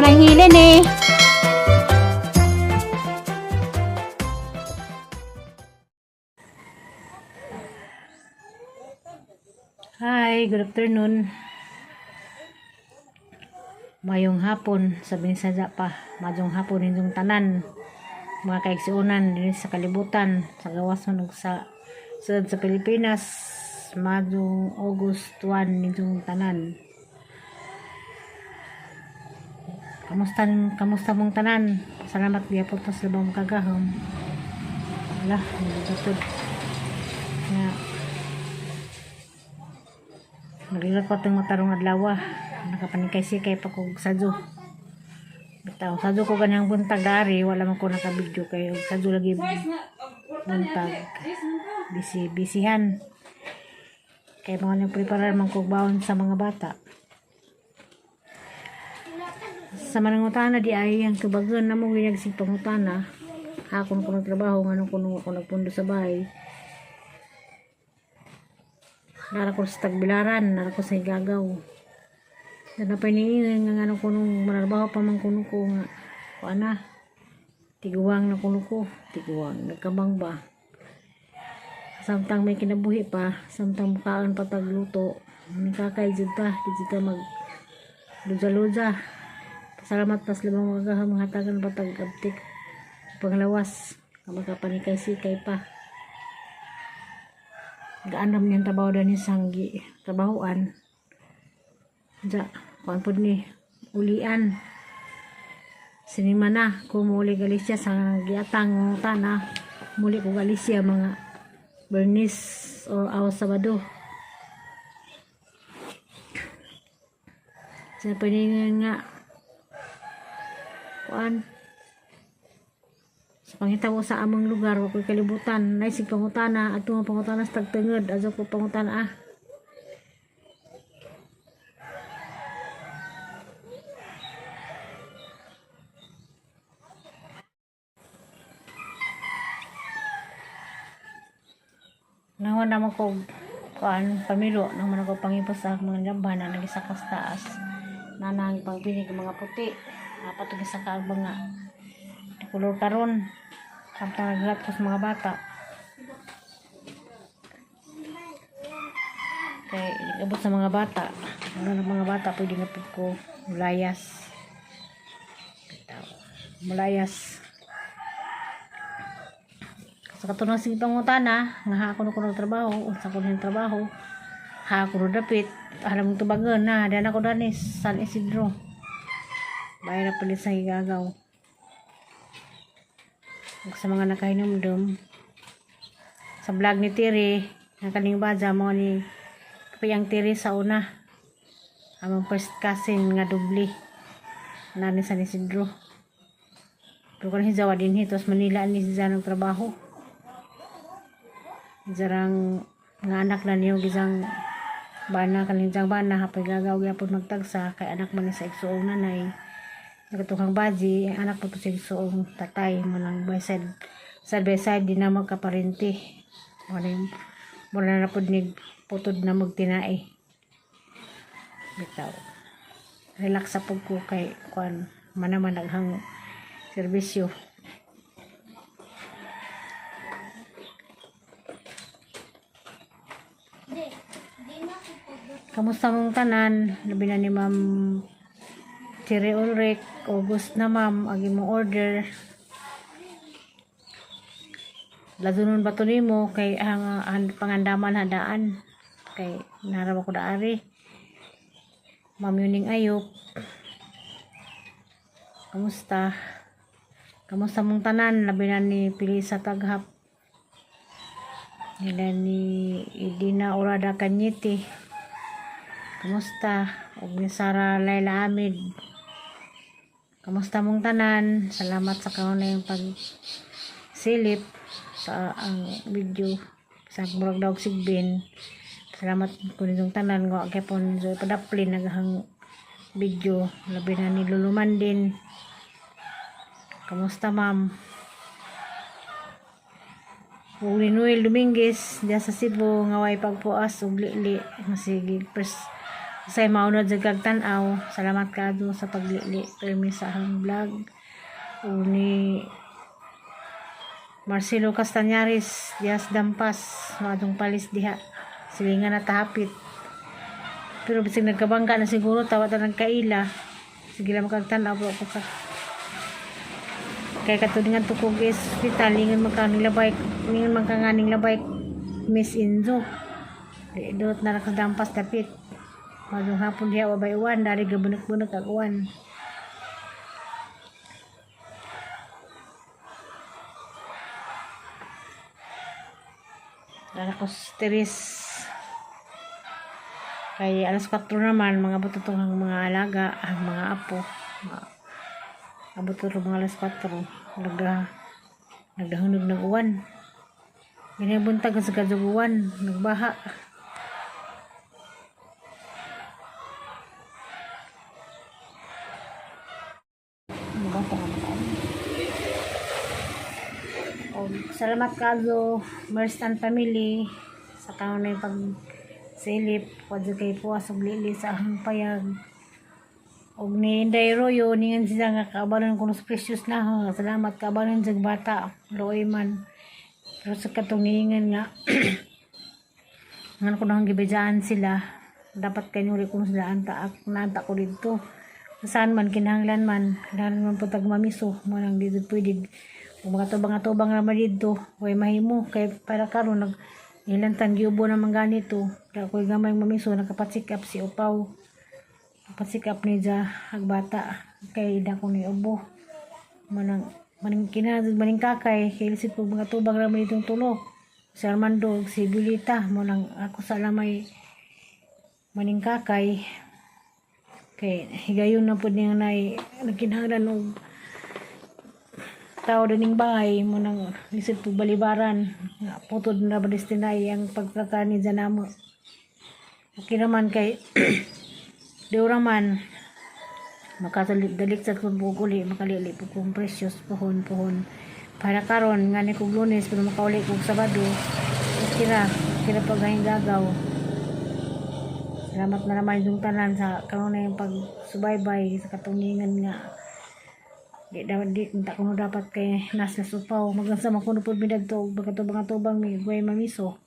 Lang hilin eh. Hi, good afternoon. Mayong hapon, sabi ni Sadya pa. Mayong hapon ninyong tanan. Mga kaigsuonan din sa kalibutan, sa gawason ug sa sud sa Pilipinas. Mayong August 1 ninyong tanan. Kamusta kamusta mong tanan? Salamat gyapon ta sa labang kagahom. Wala, nagtatod. Nga naglilakot ang matarong adlaw. Nakapanikay-sikay pa kog sadyo. Bitaw, sadyo ko ganyang buntag dari, wala man ko nakabidyo kay og sadyo lagi buntag. Busy, busyhan. Kay mga nagpreparar man kog baon sa mga bata. Sa manangutana di ay ang tubagon na mo ginagsig pangutana. Hakon ko nagtrabaho nganong kuno ako nagpundo sa bahay. Nara ko sa tagbilaran, nara ko sa Higagaw. Dana pa niingon nga ngano kuno manarbaho pa man kuno ko nga kuan na. Tiguang na kuno ko, tiguang nagkamang ba. Samtang may kinabuhi pa, samtang mukaan pa tagluto, nakakay jud ta, di jud ta mag luja-luja. Pasalamat pas limang mga mga hatagan pa tag abtik panglawas, makapanikay sikay pa. Gaanam niyang trabaho dani sanggi trabahoan. Ja, kuan pod ni ulian. Sinima na ko muli Galicia sa giatang tana muli ko Galicia mga Bernice o aw Sabado. Sa paningan nga kuan sa pangitabo sa among lugar wa ko'y kalibutan naisig pangutana adto nga pangutana sa tagtengod adto ko pangutana ah. Nahuman naman ko kuan pamilo naman ako pangipos sa akong mga jamban na nagisakas taas nanang pangbinig ang mga puti apat og gisaka ang mga kolor karon samtang naglat ko sa mga bata kay abot sa mga bata ano ng mga bata pwede na pud ko mulayas. Bitaw, mulayas sa katong sige pangutana nga ha ako na ko trabaho unsa ko ning trabaho ha ako no dapit alam mong tubagon na dana ko dani San Isidro bayar na palit sa Higagaw. Ug sa mga nakahinumdum sa vlog ni Tiri ang kaning badya mo ni Piyang Tiri sa una among first cousin nga dubli nani San Isidro pero kung hijawa din hito sa Manila ni siya ng trabaho jarang nga anak na niyo gisang bana kaninjang bana hapay gagaw gyapon magtagsa kay anak man ni sa igsuong nanay nagatuhang baji anak po to sa igsuong tatay mo lang by side side by side di na magkaparente wala yung wala na pod ni putod na magtinae bitaw relax sa pug ko kay kuan manaman naghang serbisyo. Kamusta mong tanan? Labi na ni Ma'am Tere Ulrich. August na ma'am, agi mo order. Ladunon ba to nimo kay ang pangandaman handaan kay naraw ko daari. Ma'am Yuning Ayop. Kamusta? Kamusta mong tanan? Labi na ni Pilisa Taghap. Nila ni Idina Orada Kanyete. Kamusta? Ug ni Sara Laila Amid. Kamusta mong tanan? Salamat sa kaunay pag silip sa ang video sa murag daog sigbin. Salamat ko nitong tanan nga gyapon so padaplin naghang video labi na ni Luluman din. Kamusta ma'am? Ug ni Noel Dominguez diya sa Cebu nga way pagpuas ug lili nga sige first Say maunod jud kag tan-aw. Salamat kaadto sa paglili permi sa akong vlog. O ni Marcelo Castañares, Dias Dampas, maadtong palis diha. Silingan na tahapit. Pero bisag nagkabangga na siguro, tawa ta nagkaila. Sige lang makagtan-aw ko ka. Kay katud nga tukog is hospital, lingon man ka labay, lingon man ka nga ning labay Miss Enzo. Di dot na nakadampas dapit. Madung hapon diha wabay uwan, dari gabunak-bunak ag uwan. Dara ko stress. Kay alas 4 naman, mga buto ang mga alaga, ang mga apo. Abot to mga alas 4. Nagdahunog ng uwan. Ginabuntag sa kaduguan, nagbaha. Ano ba ito? Oh, salamat kayo, Merstan family, sa kaon na yung pagsilip, kwadyo kay puwas og lili sa ahang payag. Og ni Inday Royo, ningan siya nga kaabanon kuno sa precious na ha. Salamat kaabanon sa bata, looy man. Pero sa katong niingan nga, ngan ko nang gibidyaan sila, dapat kanyuri ko sila anta ak naanta ko dito. Saan man kinahanglan man po tag mamiso, mo nang dito pwede kung mga tubang-tubang naman dito, way mahimo kay para karon nag ilantan giubo naman ganito. Da ko'y gamay mamiso nakapacheck up si Upaw. Nakapacheck up ni ja ag bata kay da ko ni ubo. Manang maning kina maning kakay kay lisod pag mga tubang naman itong tulo. Si Armando ug si Bulita mo nang ako sa lamay maning kakay kay higayon na pud niya nay nagkinahanglan og tao dining bahay mo nang lisod pug balibaran nga putod na ba destinay ang pagkakani dyan namo. Okay naman kay di man makadalik sa kong uli makalili po kong precious pohon pohon para karon nga ni kog Lunes pero makauli kog Sabado. Okay ra, okay ra pag gagaw. Salamat na naman yung tanan sa karon na yung pagsubaybay sa katuningan nga di dapat di unta kuno dapat kay nasa supaw magansa man kuno pud midadto og baga tubang mi guay mamiso.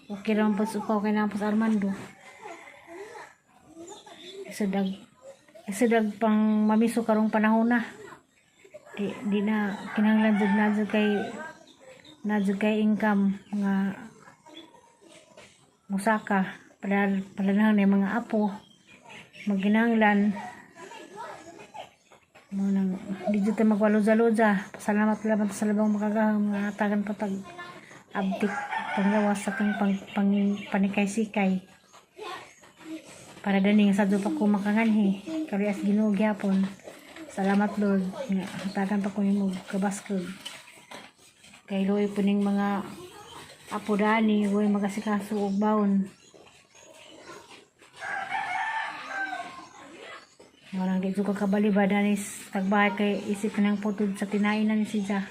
Okay ra man pud supaw kay naa sa Armando isa dag pang mamiso karong panahon na di, di na kinahanglan jud na jud kay income nga musaka para palanang na yung mga apo magkinahanglan mo nang di jud tayo magwaluza-luza. Pasalamat lamang sa labang makagahang mga hatagan patag abtik panglawas sa atong pang, pang, panikay-sikay para daning sa pa ko makanganhi karias Ginoo gyapon. Salamat Lord nga hatagan pa ko nimo kabaskog kay luoy po ning mga apo dani way magasikaso og baon. Walang di ko kabaliba dani tagbahay kay isip nang putod sa tinainan ni siya.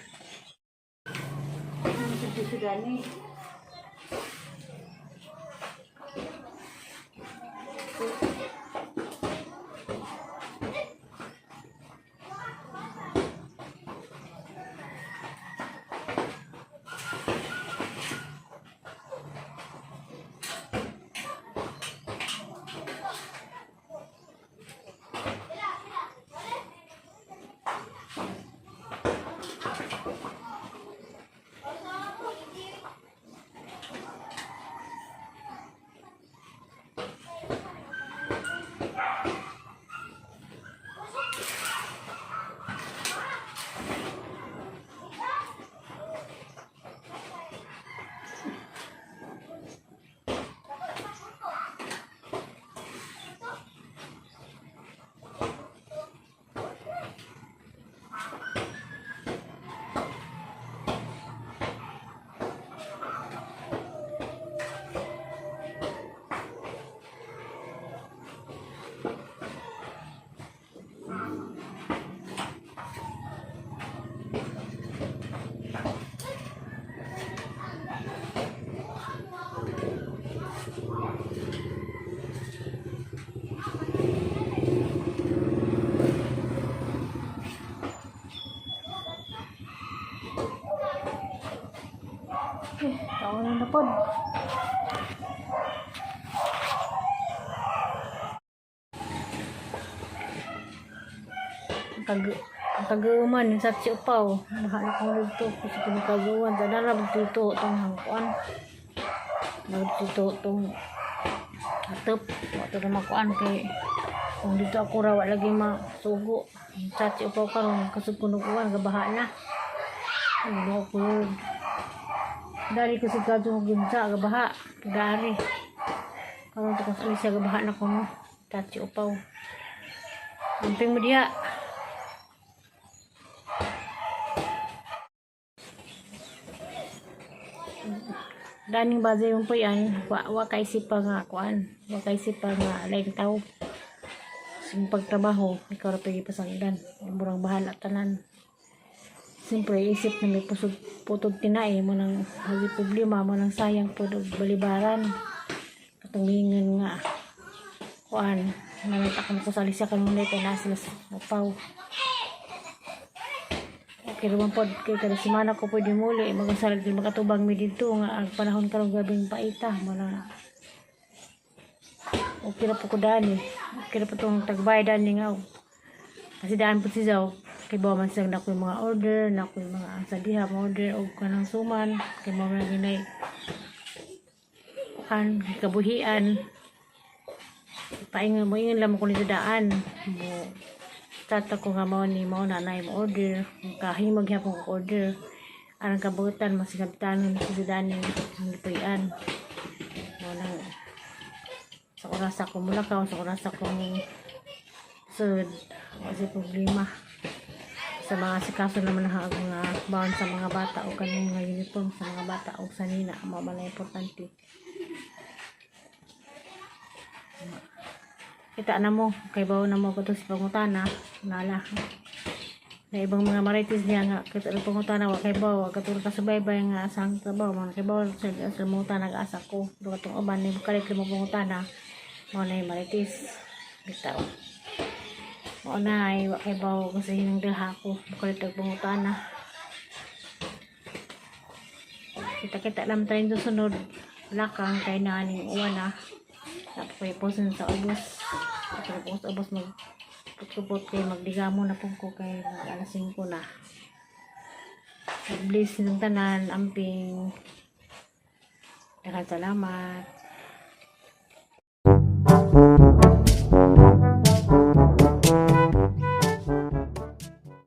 pod. Ang kag sa Tsiupaw. Bahala kong dito. Kasi kung kagawan, dala dito itong hangkuan. Dito itong atop. Wato na makuan kay kung dito ako rawa lagi masugo. Sa Tsiupaw karon kasug kunukuan gabaha na. Ano ko Dari ko sa kadto ginsa gabaha. Dari. Karon to kung sa gabaha na kuno. Sa Tsiupaw. Amping mo diha. Daning bagay mo po yan, wa kaisip pa nga kuan, wa kaisip pa nga laing tao. Sa imong pagtrabaho, ikaw ra pigi pasangdan, murang bahala tanan. Siyempre, isip na may pusod, putod tinae mo nang hagi problema, mo nang sayang po og balibaran. Katong miingon nga, kuan, namit ako ko sa alisya kanunay kay nasa sila sa upaw. Okay naman po, kay kada semana ko pwede muli, magasalag din makatubang mi dito nga ang panahon karong gabing paita, mo na okay na po ko dani. Okay na po itong tagbay dani nga. Kasi daan po si Zao, kay bawa man siya na ko yung mga order, na ko yung mga sa diha, mga order, o kanang suman, kay mo man ginay kan kabuhian. Paingon mo ingon lang mo ko nito daan. Mo tata ko nga mao ni mao na nay mo order, kahimog gyapon ko order. Arang kabutan masigabtanon si dani ang Mao nang sa oras ako mulakaw, sa oras ako sud, kasi problema sa mga sikaso naman na ang mga baon sa mga bata o kanang mga uniform sa mga bata o sa nina mao man ang importante. Kita na mo kay bawo na mo ko sa pangutana nala na ibang mga marites niya nga kita na pangutana wa kay bawo katulad ka subaybay nga asang trabaho mga kay bawo sa pangutana asa ko do katong uban ni kalit mo pangutana mao na yung marites bitaw mao na ay wa kay bawo kasi hinang daha ko kalit og pangutana. Kita kita lang tayo sunod lakang kay naning uwan na tapos ko iposin sa ubos. Tapos ubos mag putupot kay magdigamo na pong ko kay mag alas 5 na. Bliss ng tanan, amping. Daghang salamat.